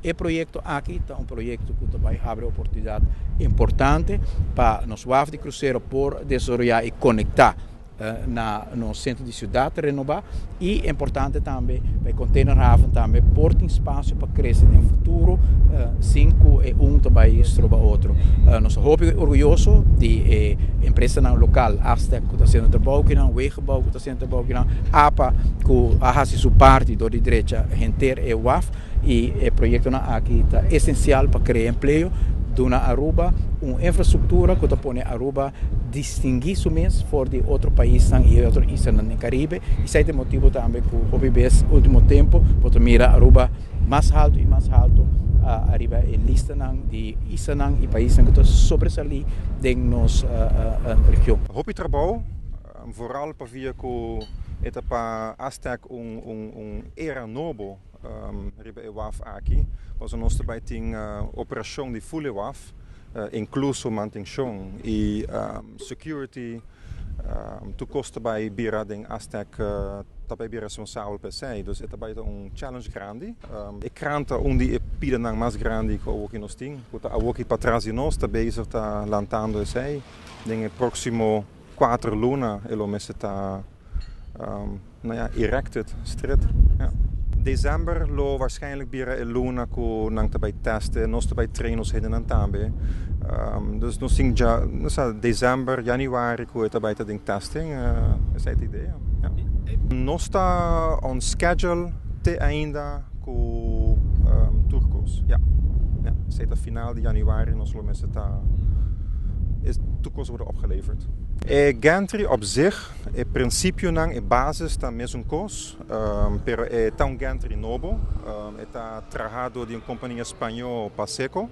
E proyecto aki ta un proyecto cu ta bay habri oportunidad importante pa nos waf di crucero por desaroya y conecta na nos centro di ciudad renoba y importante tambe pa e containerhaven tambe por tin espacio pa crece den futuro sin cu e un ta bay stroba otro. Nos ta hopi orguyoso di e empresanan local Astec cu ta haciendo trabou kinan, Wegenbouw cu ta haciendo trabou kinan, apa cu a haci su parti door di drecha henter e waf y e proyectonan aki ta esencial pa crea empleo, duna Aruba un infrastructura cu ta pone Aruba distingui su mes for di otro paisnan y otro islanan den Caribe. Esey ta e motibo tambe cu hopi bes ultimo tempo bo ta mira Aruba mas halto y mas halto ariba e listanan di islanan y paisnan cu ta sobresali den nos region. Hopi trabou, vooral pavia cu e ta pa Astec un era nobo riba e waf aki, pasobra nos ta bay tin operacion di full e waf, incluso mantencion y security, tur cos ta bay bira den Astec ta bay bira responsabel pa esey, dus e ta bay ta un challenge grandi. E kraan ta un di e pidanan mas grandi cu awoki nos tin, cu ta awoki patras di nos ta bezig ta lantando esey, den e proximo 4 luna e lo mester ta, nou ja, erected, stret. Ja. December lo waarschijnlijk bira e luna cu nan ta bay testen, nos ta bay train nos hendenan tambe. Dus nos tin ja, no sa, december, januari cu e ta bay ta den testing, esey ta idea. Ja. Nos ta on schedule te ainda cu tur cos. Ja. Ja, esey ta final di januari nos lo mester ta, tur cos worden opgeleverd. E gantry op zich, e principionan, e basis ta mesun cos, pero e ta un gantry nobo. E ta traha door di un compania Spaño, Paseco.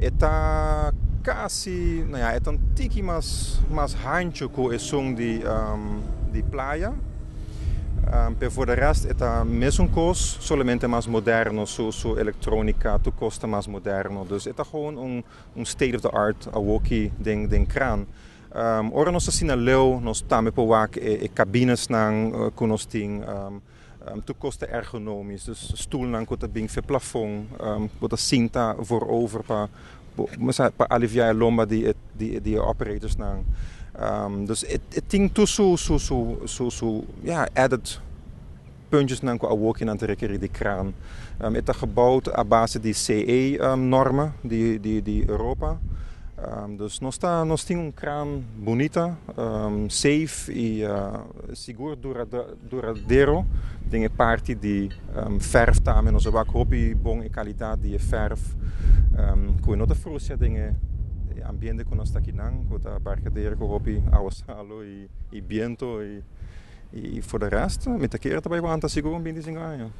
E ta casi, nou ja, e ta un tiki mas hancho cu esun di playa. Pero voor de rest e ta mesun cos, solamente mas moderno, su electronica, tur cos ta mas moderno. Dus e ta gewoon un state of the art awoki den kraan. Ora nos ta asina leu, nos tambe por wak e cabinesnan cu nos tin, tur cos ta ergonomisch, dus stoelnan cu ta bin fe plafon, bo ta sinta voorover pa alivia e lomba di e operatorsnan. Dus e tin tur su, ja, added puntjesnan cu awokinan ta rekeri di kraan. E ta gebouwd a base di CE normen di Europa. Dus nos tin un kraan bunita, safe y sigur duradero den e parti di verf tambe. Nos a wak hopi bon e calidad di e verf, cu no ta frustra den e ambiente cu nos ta akinan, cu ta Barcadera cu hopi awa salo y biento y voor de rest mi ta kere ta bay wanta sigur un 25 aña.